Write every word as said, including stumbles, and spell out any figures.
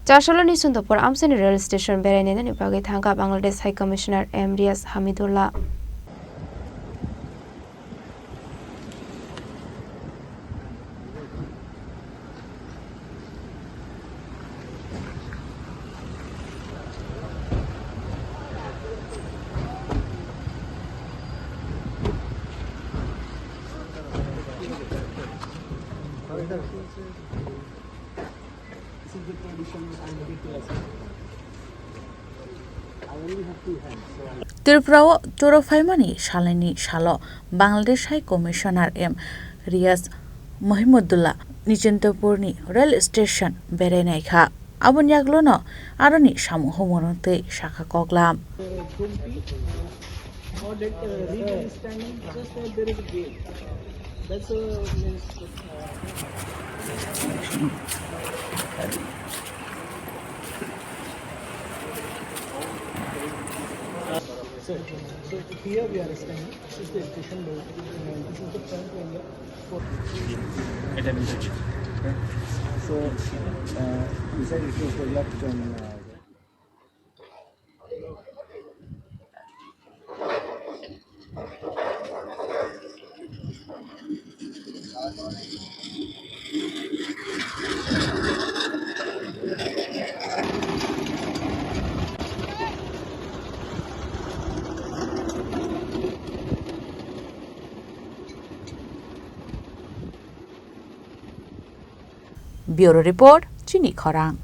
Chasolo ni Sundopur amchaini rail station berai nainani bagwi thangkha Bangladesh High Commissioner M Riyaz Hamidullah. Tripura o turo phaimani salnini salo Bangladesh High Commissioner M Riyaz Mahimudullah Nichintapurni rail station berai naikha. Aboni yagulono aroni samung humung twi sakha koklam. Or that, uh, region is standing just that there is a gate. That's a, means, uh, so, so here we are standing. This is the station, uh, this is the front area. So, uh, inside it was the left turn, uh, Bureau Report, Chini Khorang.